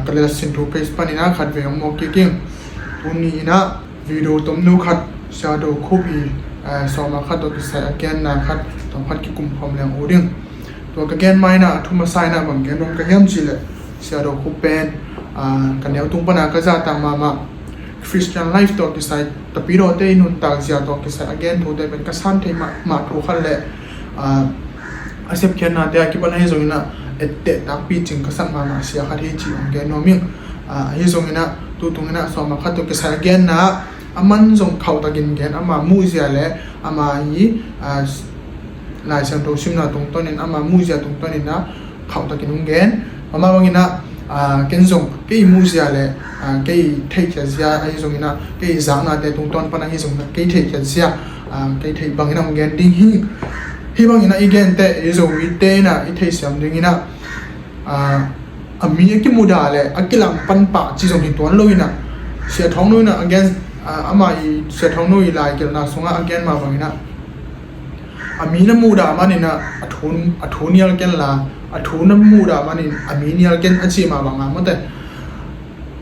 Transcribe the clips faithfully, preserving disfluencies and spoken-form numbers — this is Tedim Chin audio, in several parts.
Ka leh sin thu page panin ah khat vei hong mawk kik ing. Tuni in ah video tomno khat Sia Do Khup i, eh, sawm a khat tawh kisai a genna khat tawm khat kikum khawm leng uh ding. Tua ka gen ma in ah a thu masa in ah bang gen nuam ka hiam cih leh Sia Do Khup pen, ah, ka neu tung pan a ka zahtak mahmah Christian life tawh kisai tapidawte i nuntak zia tawh kisai a gen thute pen ka san thei mahmah thu khat leh, ah, a sepkhiatnate a kipan ahi zongin ah etteh takpi cing ka sak mahmah sia khat hi cih hong gen nuam ing. Ah, ahi zongin ah tu tungin ah sawm a khat tawh kisai a genna ah aman zong khauhtakin gen, ama muhzia leh ama i, ah, Lai Siangtho simna tungtawnin ama muhzia tungtawnin ah khauhtakin hong gen. Amah bangin ah, ah, ken zong kei muhzia leh, ah, kei theihkhiatzia ahi zongin ah kei zaknate tungtawn pan ahi zongin ah kei theihkhiatzia, ah, kei theih bangin ah hong gen ding hi. Hih bangin ah i gen teh i Zomite in ah i theihsiam dingin ah, ah, a mi a kimudah leh a kilang pan pah ci zong hi tuan lo in ah, Sia Thawng No in ah a gen, ah, ama i Sia Thawng No i laikelhna sungah a gen mah bangin ah a mi na mudah manin ah a thu, a thu nial ken la, a thu na mudah manin a mi nial ken a cih mah bangin ah mawte,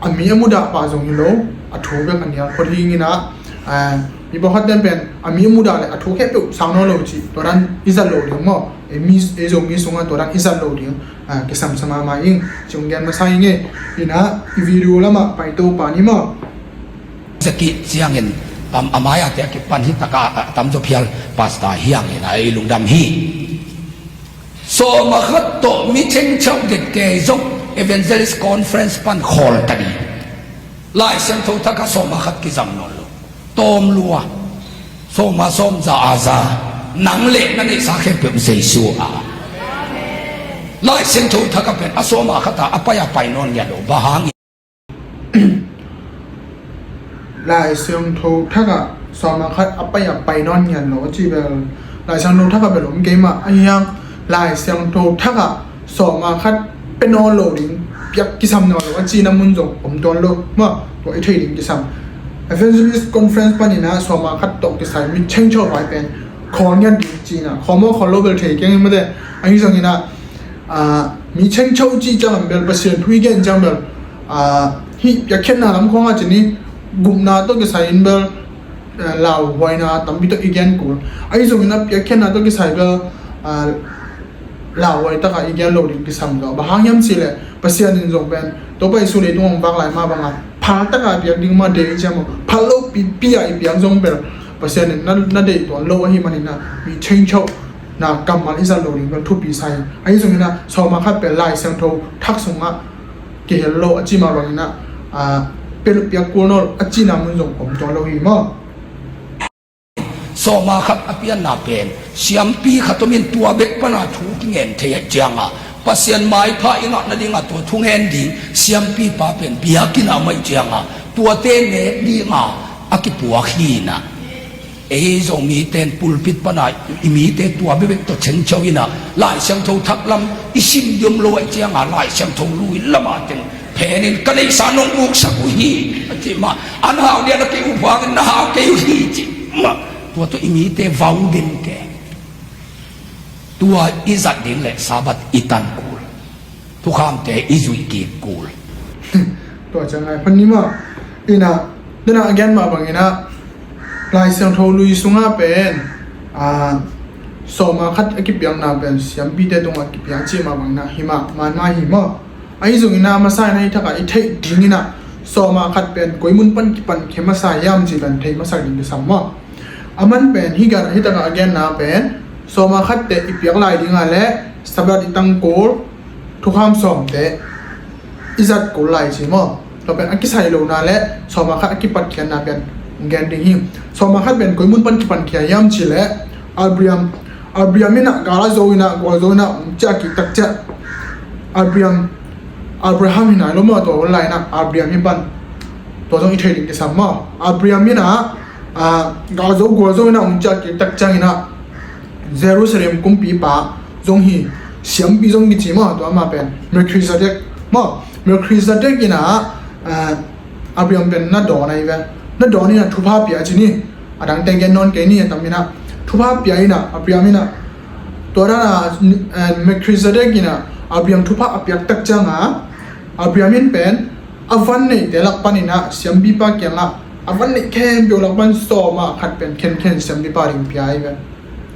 a mi a mudah pah zong hi lo, a thu bek a nial phot hi ing in ah, ah, mi pawlkhat ten pen a mi a mudah leh a thu khempeuh sang nawn lo cih, tua dan i zat loh ding maw? Ei mi, ei Zomi sungah tua dan i zat loh ding, ah, kisam sa mahmah ing. Ci hong gen masa ing ei. In ah i video lamah paito pah ni maw? Zakih ciangin, am, a mai-a te a kipan hi taka, a, a tamzaw phial pastor hi hangin a ei lungdam hi. Sawm a khat tawh mi chengchau det kei zong evangelist conference pan khawl ta ding. Lai Siangtho thak ah sawm a khat kizang nawn lo. Tawm lua. Sawm a sawm, za a za. Nang leh na neihsa khempeuh Jesu a. Lai Siangtho thak ah pen a sawm a khat a a pai a pai nawn ngiat lo. Bang hang Lai Siangtho thak ah sawm a khat a pai a pai nawn ngiat lo a ci bel, Lai Siangtho thak ah bel om kei mah ahi hang, Lai Siangtho thak ah sawm a khat pia nawn lo ding, piak kisam nawn lo a cihna mun zong om tuan lo maw? Tua i thei ding kisam. Evangelist conference panin ah sawm a khat tawh kisai mi chengchau vai pen khawl ngiat ding cihna, khawl maw khawl lo bel thei keng hi mawte. Ahi zongin ah, ah, mi chengchau cih ciang bel, Pasian thu i gen ciang bel, ah, hih piakkhiatna lam khawng ah ci ni, gupna tawh kisai in bel, ah, lauhuaina tampi tawh i gen kul. Ahi zongin ah piakkhiatna tawh kisai bel, ah, lauhuai takah i gen lo ding kisam zaw. Bang hang hiam cih leh Pasian in zong pen Topa Jesu leitung hong vak lai mah bangin phal takah piak ding mah deih i ciam uh. Phal lo pipi ah i piak zong bel Pasian in na, na deih tuan lo ahih manin ah mi chengchau na kammal i zat lo ding bel thupi sa hi. Ahi zongin ah sawm a khat pen Lai Siangtho thak sungah kihel lo a cih mah bangin ah, ah, pia, piak kul nawn lo a cihna mun zong om tuan lo hi maw? Sawm a khat a pianna pen siampi khat om in tua bek pan a thu kingen thei ahih ciangin Pasian maipha i ngah nadingin tua thu ngen ding siampipa pen biakinn ah om ahih ciangin tuate nek dingin a kipuak hi in ah. Ei Zomite in pulpit pan a i mite tua bekbek tawh chengchau in ah, Lai Siangtho thak lam i sim diam lo ahih ciangin Lai Siangtho lui lam a teng phenin ka neihsa nong buksak uh hi a cih mah, an hau lian a kei uh hangin na hau kei uh hi cih mah. Tua tawh i mite vau den kei. Tua i zat ding leh Sabbath i tan kul. Thukhamte i zuih kik kul. Tua ciang ngai pan ni maw. In ah, den a gen mah bangin ah, Lai Siangtho lui sungah pen, ah, sawm a khat a kipiakna pen siampite tungah kipiak cih mah bangin ah hi mah, man mah hi maw. Ahi zongin ah, masa in ah hih takah i theih dingin ah, sawm a khat pen koi mun pan kipankhia masa hiam cih pen theih masak ding kisam maw. Aman pen hih gan, hih takah a genna pen sawm a khatte i piak lai dingin leh Sabbath i tan kul, thukham sawmte i zat kul lai ci maw. Tua pen a kisai lona leh sawm a khat a kipatkhiatna pen gen ding hi. Sawm a khat pen koi mun pan kipankhia hiam cih leh Abraham, Abraham in ah gal a zo in ah, gualzo in ah hong ciah kik tak ciang Abraham, Abraham hi nai lo maw, tua hun lai in ah Abraham hi pan. Tua zong i thei ding kisam maw. Abraham in ah, ah, gal zo gualzo in ah hong ciah kik tak ciangin ah Jerusalem kumpipa zong hi, siampi zong kici maw, tua amah pen Melchizedek maw. Melchizedek in ah, ah, Abraham pen na dawn ahi ve. Na dawn in ah thupha pia ci ni. A dangte gen nawn kei ni, a tam in ah thupha pia in ah Abraham in ah, tua dan a, eh, Melchizedek in ah Abraham thupha a piak tak ciangin Abraham in pen a van neihte lak panin ah siampipa kiangah a van neih khempeuh lak pan sawma khat pen khenkhen siampipa ding pia ahi ve.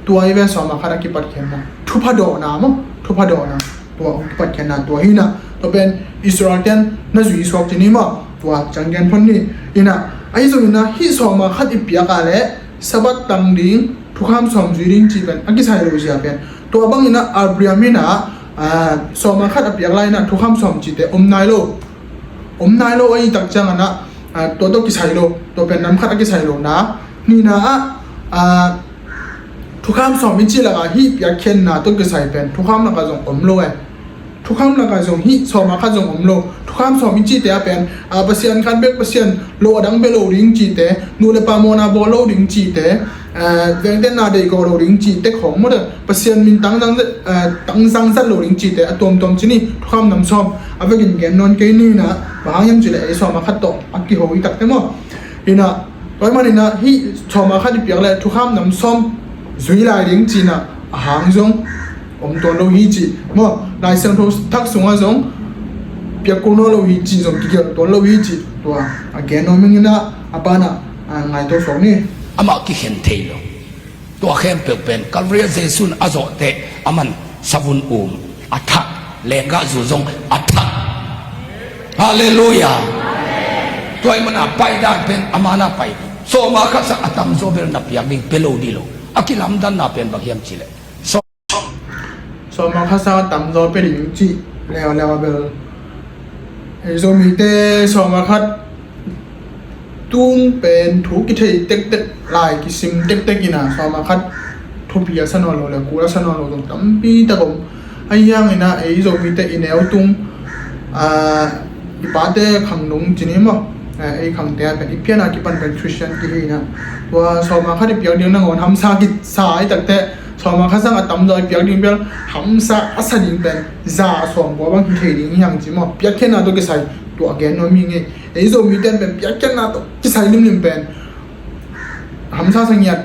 Tua ahi ve sawma khat a kipatkhiatna, thupha dawhna maw, thupha dawhna. Tua hong kipatkhiatna tua hi in ah, tua pen Israel ten na zui suak ci ni maw. Tua ciang gen phot ni. In ah, ahi zongin ah hih sawma khat i piak a leh Sabbath tang ding, thukham sawm zui ding cih pen a kisai lo zia pen, tua bangin ah Abraham in ah, ah, sawma khat a piak lai in ah thukham sawm cihte om nai lo. Om nai lo ahi tak ciangin ah, ah, tua tawh kisai lo, tua pen nam khat a kisai lo na. Nihna ah, ah, thukham sawm i cih lakah hih piakkhiatna tawh kisai pen thukham lakah zong om lo e. Thukham lakah zong hih sawma khat zong om lo. Thukham sawm i cihte ah pen, ah, Pasian khat bek, Pasian lo a dang bia lo ding cihte, nu le pa mawhna bawl lo ding cihte, ah, vengtenna deih gawh lo ding cihte khawng maw, Pasian min tangzang, ah, tangzang zat lo ding cihte a tuamtuam ci ni. Thukham nam sawm a vekin gen nawn kei ni in ah, bang hang hiam cih leh ei sawma khat tawh a kiho i takte maw. In ah, tua ahih manin ah hih sawma khat i piak leh thukham nam sawm zui lai ding ci in ah, a hang zong om tuan lo hi cih maw. Lai Siangtho thak sungah zong piak kul nawn lo hi cih zong kigelh tuan lo hi cih, tua a gen nuam ing in ah, a pan ah, ah, ngaihto suak ni. Amah kikhen thei lo. Tua khempeuh pen Calvary ah Jesu in a zawh teh, aman savun um a thak, lenggahzu zong a thak. Halleluiah. Tua ahih manin ah paidan pen a man ah pai. Sawma khat sang a tamzaw bel na piak ding, pia lo dih lo. A kilamdanna pen bang hiam cih leh, sawma khat sang a tamzaw pia ding cih leuleu a bel, ei Zomite sawma khat tung pen thu kithei tektek, lai kisim tektek in ah, sawma khat thupi a sa nawn lo le kul a sa nawn lo zong tampi tak om. Ahi hangin ah ei Zomite i neu tung, ah, i pate khang nung ci ni maw, ah, ei khangte ah pen i pian a kipan pen Christian kihi in ah, tua sawma khat i piak ding nangawn hamsa kisa i tak teh, sawma khat sang a tamzaw i piak ding bel hamsa a sa ding pen za a sawm bua bang hi thei ding hi hang ci maw. Piakkhiatna tawh kisai, tua gen nuam hi ing ei. Ei Zomite in pen piakkhiatna tawh kisai limlim pen hamsa sa ngiat.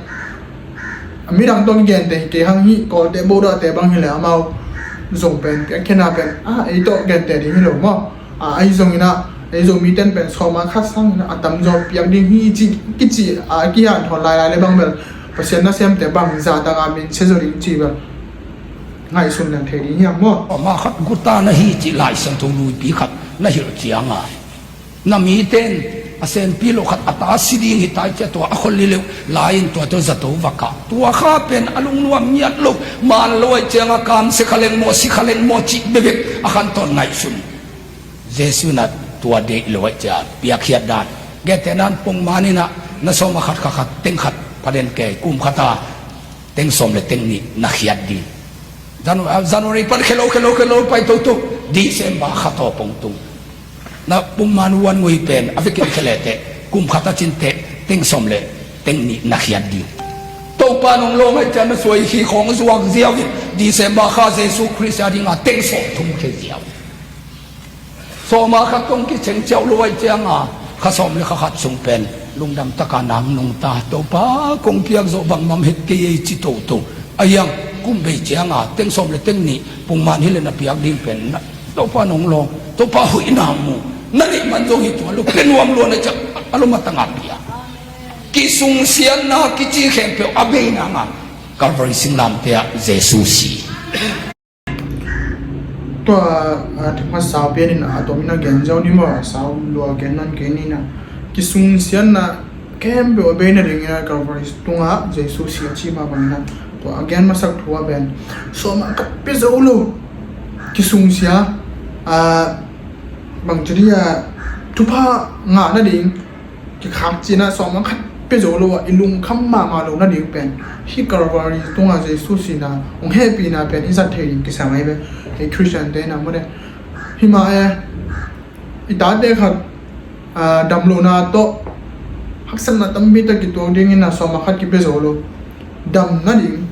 A midang tawh kigente hi kei hang, hih Kawlte, Bodahte bang hi leh amau zong pen piakkhiatna pen, ah, ei tawh gente ding hi lo maw. Ah, ahi zongin ah ei Zomite in pen sawma khat sangin ah a tamzaw piak ding hi ci, kici, ah, kihanthawn lailai le bang bel, Pasian nasemte bang zahtak a min sia zaw ding ci bel ngaihsun leng thei ding hiam maw? Sawma khat guta na hi cih Lai Siangtho luipi khat na hilh ciang a, na mite in a senpi lo khat a ta si ding hi ta i ci a, tua a khol lileuh lai-in tua tawh zato va kah. Tua kha pen a lungnuam ngiat lo, man lo ahih ciang a, kam sia kha leng maw, si kha leng maw cih bekbek a khantawn ngaihsun. Jesu in ah tua deih lo ahih ciang a piakkhiat dan. Gentehna in pongman in ah na sawma khat kha khat teng khat pha den kei, kum khat a teng sawm le teng nih na khiat ding. Janu-, ah, January pan khelo, khelo, khelo pai toto, December khat aw pong tung. Na pongman one week pen a vekin khia le teh, kum khat a cin teh teng sawm le teng nih na khiat ding. Topa in hong lawng ahih ciang na suai khi khawng zuak ziau in, December kha Jesu Khrist a ding a teng sawm thum khia ziau. Sawma khat tawh kicing ciau lo ahih ciang a, kha sawm le kha khat sung pen lungdam tak a na nungta, Topa, kong piak zawh bangmah om het kei ei ci toto. Ahi hang kum bei ciang a teng sawm le teng nih pongman hi leh na piak ding pen na, Topa in hong lawng, Topa hoihna mu, na neih man zong hi tua lo, pia nuam lua na ciang a lom a tang a pia. Kisungsiatna kici khempeuh a bei nang a, Calvary singlamteh ah Jesu si. Tua, ah, thakhat sau pian in a tom in a gen zo ni maw, sau lua gen nawn kei ni in a. Kisungsiatna khempeuh a bei nading in a Calvary tungah Jesu si a ci mah bang in a. Tua a gen masak thu ah pen sawma khat pia zo lo. Kisungsia, ah, bangci dia thupha ngah nading kikhak cihna sawma khat pia zo lo a, i lungkham mahmah lo nading pen hih Calvary tungah Jesu sihna hong hehpihna pen i zat thei ding kisam ahi ve. Hih Christian te in a mawte. Hih mah e, i tate khat, ah, dam lohna tawh haksatna tampi tak kituak dingin a sawma khat kipia zo lo. Dam nading,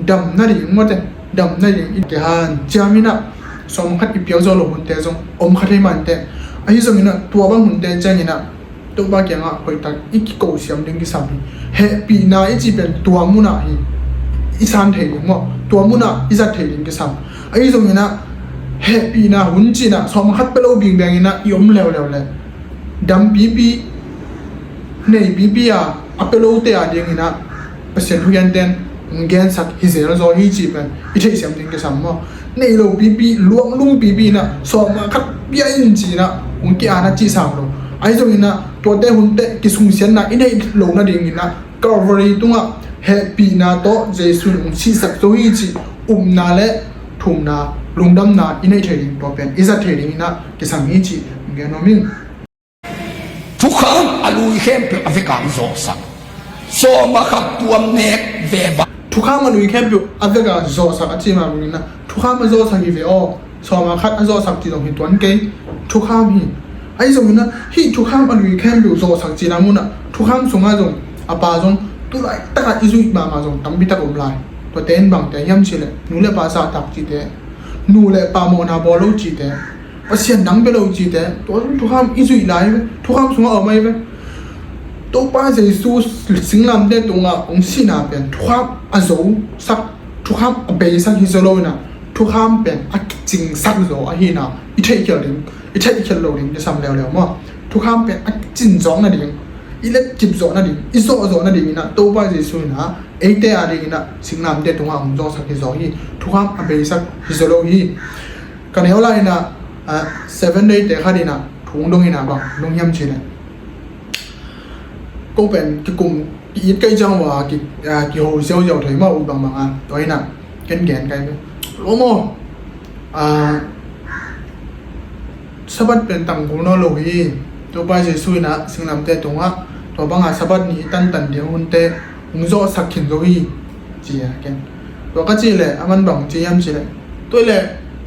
dam nading mawte, dam nading i kihanciam in a sawma khat i piak zo lo hunte zong om kha thei mah inteh. Ahi zongin a tua bang hunte ciangin a Topa kiangah hoihtak i kiko siam ding kisam hi. Hehpihna i cih pen tua munah hi i san thei ding maw? Tua munah i zat thei ding kisam. Ahi zongin a hehpihna hun cinah sawma khat pia lo bingbeng inah i om leuleu le, dam pipi, nei pipi a a pia lote a dinginah Pasian thugente'n hong gensak hi zel zaw hi cih pen i theihsiam ding kisam maw? Nei lo pipi, luanglum pipi inah sawma khat pia in cinah hong ki-an a cihsam lo. Ahi zonginah tuate hunte kisungsiatna i neih loh nadinginah Calvary tungah hehpihna tawh Jesu in hong sihsak zo hi cih upna le thumna, lungdamna i neih thei ding, tua pen i zat thei dinginah kisam hi cih hong gen nuam ing. Thukham a lui khempeuh a vekang zawhsak. Sawma khat tuam nek ve va. Thukham a lui khempeuh a vekang zawhsak a ci mah bangin ah thukham a zawhsak hi ve aw. Sawma khat a zawhsak ci zong hi tuan kei. Thukham hi. Ahi zongin ah hih thukham a lui khempeuh zawhsak cihna munah thukham sungah zong a pa zong tulaitakah i zuih mahmah zong tampitak om lai. Tuate in bangte hiam cihleh nu le pa zahtak cihte, nu le pa mawhna bawl lo cihte, Pasian dang bia lo cihte, tua zong thukham i zuih lai ve, thukham sungah a om ahi ve. Topa Jesu singlamteh tungah hong sihna pen thukham a zosak, thukham a beisak hi zaw lo inah thukham pen a kicingsak zaw ahina i theihkhial ding, i theihkhial lo ding kisam leuleu maw? Thukham pen a kicin zawk nading, i letkip zawh nading, i zawh zawh nading inah Topa Jesu inah eite a ding inah singlamteh tungah hong zawhsak hi zaw hi. Thukham a beisak hi zaw lo hi. Ka neu lai inah, ah, Seven Day te khat inah thu hong dong inah bang dong hiam cihleh, ko pen kikum ki-it ka hih ciang ua ki, ah, kiho ziauziau thei mah uh bangbang a, tua inah ken gen ka hi ve. Lo maw, ah, Sabbath pen tangkul nawn lo hi. Topa Jesu inah singlamteh tungah tua banga Sabbath ni i tantan ding hunte hong zawhsak khin zo hi, ci a ken. Tua ka cih leh a man bang ci hiam cih leh, tua leh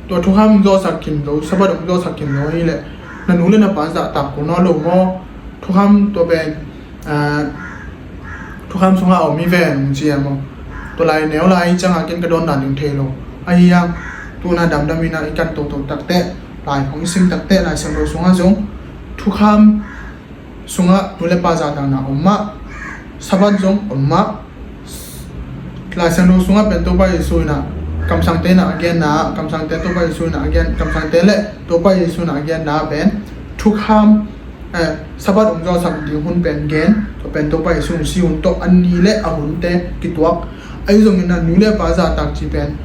tua thukham zawhsak khin zo, Sabbath hong zawhsak khin zo hi leh na nu le na pa zahtak kul nawn lo maw? Thukham tua pen, ah, thukham sungah a om hi ve nong ci a maw? Tua lai neu lai ciangah ken ka dawn dan ding thei lo. Ahi hang tu-in ah damdam inah i kan toto takteh, lai hong i sim takteh, Lai Siangtho sungah zong thukham sungah nu le pa zahtakna om mah, Sabbath zong om mah. Lai Siangtho sungah pen Topa Jesu inah kamsangte inah a genna, kamsangte Topa Jesu inah a gen, kamsangte le Topa Jesu inah a genna pen thukham, eh, Sabbath hong zawhsak ding hun pen gen, tua pen Topa Jesu hong si hun tawh a ni le a hunte kituak. Ahi zongin ah nu le pa zahtak cih pen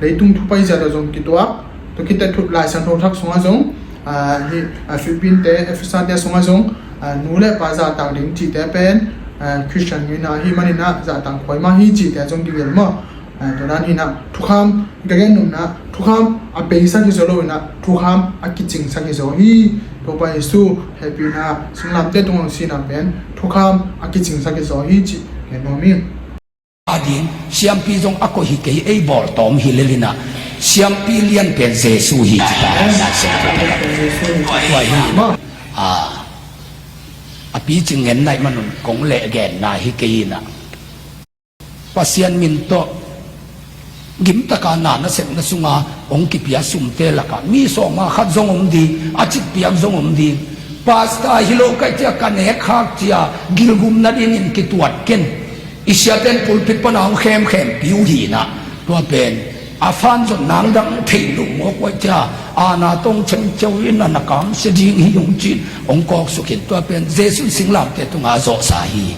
leitung thu paizia tawh zong kituak. Tua khit teh thu Lai Siangtho Thak sungah zong, ah, hih, ah, Philippi-te, Efesa-te sungah zong, ah, nu le pa zahtak ding cihte pen, ah, Khristian ngeina ahih manin ah zahtak huai mah hi cihte zong kigelh maw? Ah, tua dan hi inah thukham, ka gen nopna, thukham a beisak hi zaw lo inah thukham a kicingsak hi zaw hi. Topa Jesu hehpihna singlamteh tungah hong sihna pen thukham a kicingsak hi zaw hi cih gen nuam ing. A ding siampi zong a koih hi kei, ei bawl tawm hi lel inah siampi lian pen Jesu hi ci ta. Amen. Lai Siangtho takah. Jesu hi. Tua hi. Amen. A, a picing ngen naih manun kong leh genna hi kei inah Pasian min tawh gimtaka na nasepna sunga hong kipia sumte lakah mi sawma khat zong om ding, a cikpiak zong om ding. Pastor hi lo ka hih ciang ka nek khak cia gilgum nadingin kituat ken. I siate'n pulpit pana hong khemkhempih uh hi inah tua pen a fan zong nang dang thei lo mawk uh a hih ciang a na tong chengcheu in a na kamsia ding hi ung ci-in hong kawksuk in tua pen Jesu singlamteh tungah a zawhsa hi.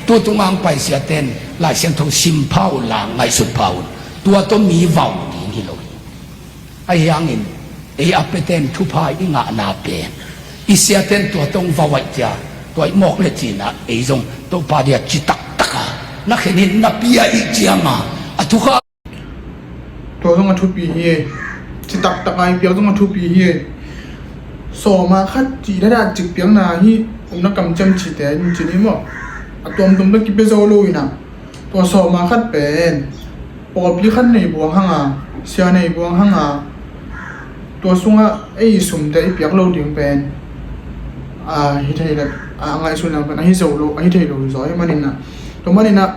Tu tungah hong pai siate'n Lai Siangtho sim pha un la, ngaihsut pha un. Tua tawh mi vau ding hi lo hi. Ahi hangin ei a piate'n thupha i ngahna pen i siate'n tua tawh hong vau a hih ciang tua i mawk le cinah ei zong Topa dia citaktak a na khen in na pia i hih ciangah a thukham. Tua zong a thupi hi. Citaktak a i piak zong a thupi hi. Sawma khat cih dan a cikpiakna hi. Upna kamciam cihte in ci ni maw? A tuamtuam tawh kipia zo lo inah tua sawma khat pen pawlpi khat nei buang hanga, sia nei buang hanga, tua sungah ei sumte i piak lo ding pen a hi thei le, a ngaihsun leng pen a hi zo lo, a hi thei lo zaw ahih manin ah, tua manin ah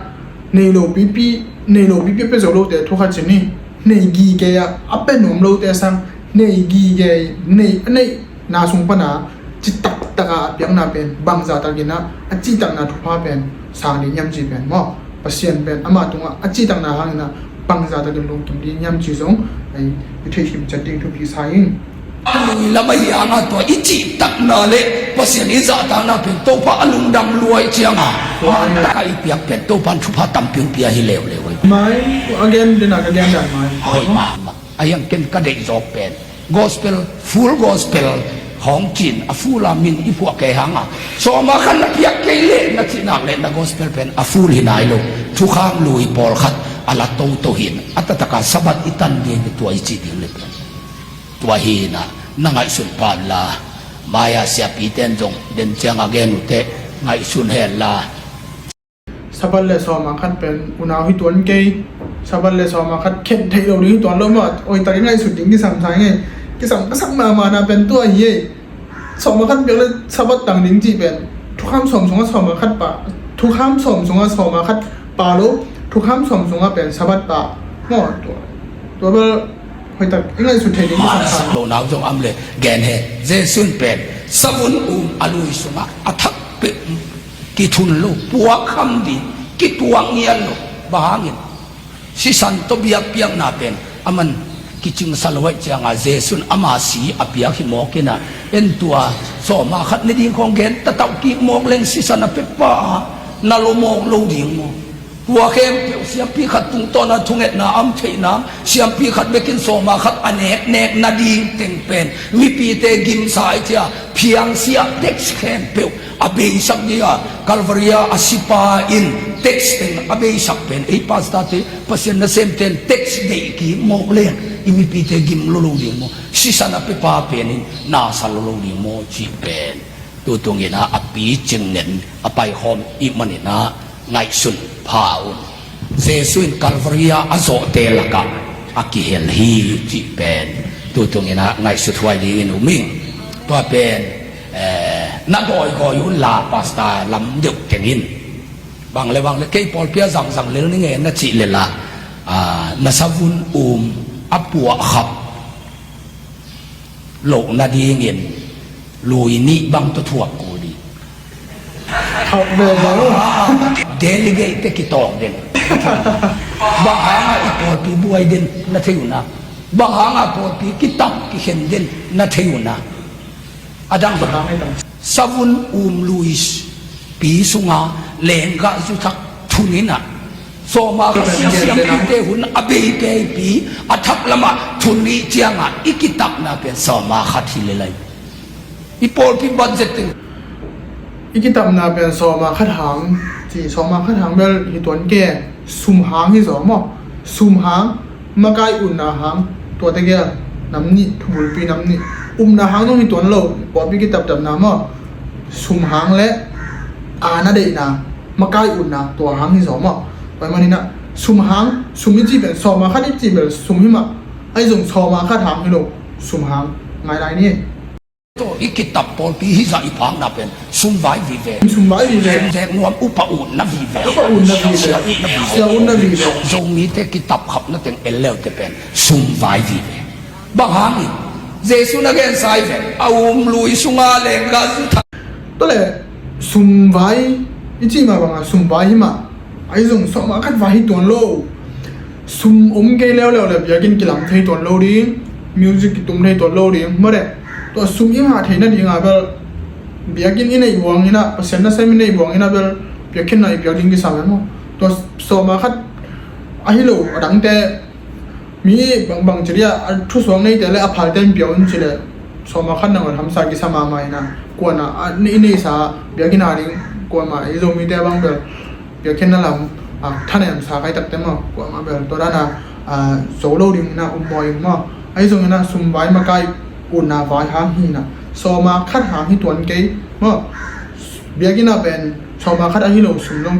nei lo pipi, nei lo pipi a pia zo lote thu khat ci ni. Nei gige a, a pia nuam lote sang nei gige, nei, a neihna sung pana citaktak a a piakna pen bangzah takin ah a cihtakna thupha pen sang ding hiam cih pen maw? Pasian pen amah tungah a cihtakna hangin ah Bangzah takin lungkim ding hiam cih zong i theihkhin ciat ding thupi sa ing. Lui lam ahi hangah tua i cihtakna le Pasian i zahtakna pen Topa a lungdam lua i cianga, a taka i piak pen Topa in thupha tampi hong pia hi leuleu hi. Mai a gen dena ka gen dan mai. Hoih mahmah. A hiang ken ka deih zawk pen gospel, full gospel hong cin a full a min i phuah kei hanga, sawma khat na piak kei leh na cihnak leh na gospel pen a full hi nai lo. Thukham lui pawlkhat a la toto hin a tataka Sabbath i tan ding hi tua i cih ding le pen. Tua hina na ngaihsun pah unla, mai-a siapite in zong den cianga gen uhteh ngaihsun henla. Sabbath le sawma khat pen unau hi tuan kei. Sabbath le sawma khat khen theih lo ding hi tuan lo mah. Oi, tak i ngaihsut ding kisam sa ing ei. Kisam ka sak mahmahna pen tua hi ei. Sawma khat piak le Sabbath tang ding cih pen thukham sawm sungah sawma khat pha. Thukham sawm sungah sawma khat pha lo. Thukham sawm sungah pen Sabbath pha. Maw, tua, tua bel hoih tak i ngaihsut theih ding kisam sa. Lo nau zong am le gen he. Jesu in pen savun um a lui sungah a thak peuh kithun lo, puakkham ding, kituak ngiat lo. Bang hangin? Sisan tawh biakpiakna pen aman kicingsa lo ahih cianga Jesu in ama si a piak hi mawk inah, en tua sawma khat ne ding khawng gen tatauh kik mawk leng sisan a pepa a na lo mawk lo ding maw? Tua khempeuh siampi khat tungtawna thungetna am theihna, siampi khat bekin sawma khat a neknek nading teng pen mipite gimsa i cia, phiangsiah text khempeuh a beisak dia, Calvary-a a sipa in text teng a beisak pen ei pastor-te, Pasian nasemte in text deih kik mawk leng i mipite gim lo lo ding maw? Sisan a pepa pen in nasa lo lo ding maw cih pen tutunginah a picing nen a paikhawm i hih maninah ngaihsun pha un. Jesu in Calvary-a a zawhte lakah a kihel hi cih pen tutunginah ngaihsut huai dingin um ing. Tua pen, eh, na gawigawi unla pastor lam deuh kengin. Bang le bang le kei pawlpi a zangzang lel ning e na cih lela, ah, na savun um a puahkhap loh nadingin lui nih bang tawh thuak kul ding. Thuak ve lo. Delegate te kitawng den. Bang hanga i pawlpi buai den na thei uh na. Bang hanga pawlpi kitam kikhen den na thei uh na. A dang bang hanga i tam. Savun um lui pi sunga lenggah zuthak thun inah sawma khat siampite hun a beibeipi a thak lamah thun nih ciangah i kitapna pen sawma khat hi lelai. I pawlpi budget teng i kitapna pen sawma khat hang ci, sawma khat hang bel hi tuan ke, sum hang hi zaw maw? Sum hang, makai utna hang, tuate gel nam nih, thubulpi nam nih, upna hang dong hi tuan lo, pawlpi kitaptapna maw? Sum hang le a na deihna, makai utna, tua hang hi zaw maw? Pai maninah sum hang, sum i cih pen sawma khat i cih bel sum hi mah. Ahi zong sawma khat hang hi lo, sum hang ngai lai ni. Tawh i kitap pawlpi hizah i phakna pen sum vai vive. Sum vai vive. Sum zek nuam upa utna vive. Upa utna vive. Sia utna vive. Sia utna vive. Zomite kitap khapna teng elleute pen sum vai vive. Bang hangin Jesu na gensa hi ve, a um lui sunga lenggah zu thak. Tua le sum vai i cih mah banga sum vai hi mah. Ahi zong sawma khat vai hi tuan lo. Sum om kei leuleu le biakinn kilam thei tuan lo ding, music kitum thei tuan lo ding, maw de. Tua sum i ngah theihna dinga bel biakinn i neih buanginah, Pasian nasem i neih buanginah bel biakinn na i biak ding kisam e maw? Tua sawma khat ahi lo a dangte mi bangbang ci dia, a thusuak neite le a phalte in pia un ci le sawma khat nangawn hamsa kisa mahmah inah, kuana a i neihsa biakinn a ding kuamah i Zomite bang bel biakinn na lam a thanemsa kai takte maw, kuamah bel tua dana a zo lo ding inah um maw ing maw? Ahi zong inah sum vai makai utna vai hang hi inah sawma khat hang hi tuan kei maw? Biakinn ah pen sawma khat ahi lo sum zong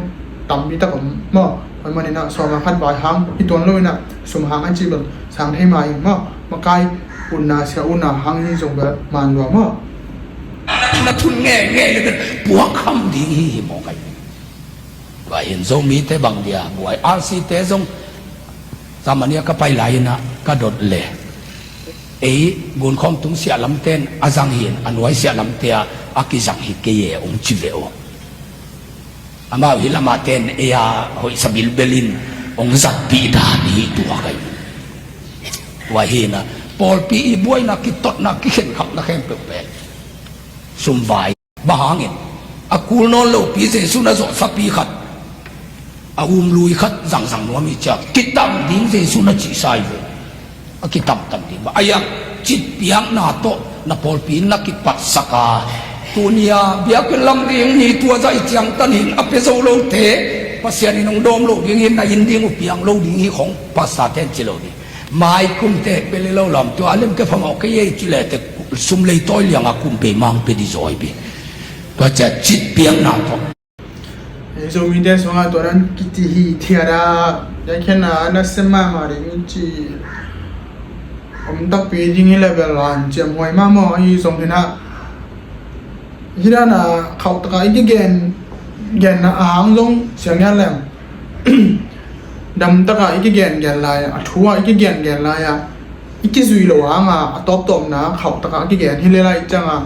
tampi tak om maw? Pai maninah sawma khat vai hang hi tuan lo inah sum hang a cih bel sang thei ma ing maw? Makai utna sia utna hang hi zong bel man lua maw? Na thun ngei ngei le bel puak kham ding hi hi maw kai. Tua hin Zomite bang dia buai, R C te zong Germany ah ka pai lai inah ka dot le ei gunkhawm tung siahlamte in a zang hi in a nuai siahlamte ah a kizang hi kei e hong ci ve uh. Amau hi lamah ten ei a hoihsa bilbel in Hong zatpih dan hi tua ka hi. Tua hi na, pawlpi i buaina, kitotna, kikhenkhapna khempeuh pen sumvai. Bang hangin? A kul nawn lopi Jesu na zawhsapi khat, a umlui khat zangzang nuam hi ciang, kitam ding Jesu na cihsa hi ve. A kitamtam ding ba, a yang citpiakna tawh na pawlpi na kipatsak a, tuni-a biakinn lam ding ni tua zah i ciangtan in a pia zo lote, Pasian in hong dawm lo ding hi, na inn ding uh piang lo ding hi khong pastor ten ci lo ding. Mai kumte pia le lo lam tua a lem ke phamawh kei ei ci lete, sum lei tawi lianga kum pei mang pia di zaw hi pi. Tua ciah citpiakna tawh. Zomite sungah tua dan kici hi thiat a, biakinn a na sem mahmah ding ci om takpi ding hi le bel an ciamhuai mahmah ahi zong hi na. Hi dan a khauh taka i kigen, genna a hang zong siang ngian leng dam taka i kigen gen lai a, a thu a i kigen gen lai a, i kizui lo hanga a tawptawpna khauh taka a kigen hi le lai cianga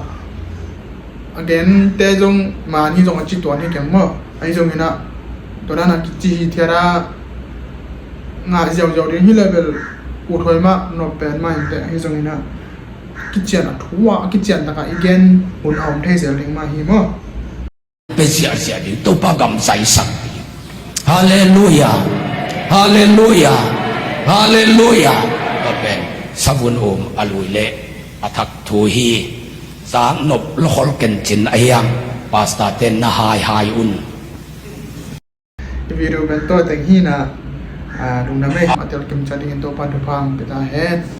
a gente zong man hi zong a ci tuan hi keng maw? Ahi zongin ah tua dan a kici hi thiat a, ngah ziauziau ding hi le bel uthuai mah nop pen mah inteh. Ahi zongin ah kician a thu a kician taka i gen hun a om thei zel ding mah hi maw? Pe ziahziah ding, Topa gam zaisak ding. Halleluia. Halleluia. Halleluia. Tua pen savun um a lui le a thak thu hi. Zak nop lokhol kencin a hiang pastor ten na haihai un. I video pen tua teng hi na, a, lungdam ei, a telkim ca dingin Topa thupha hong pia ta hen.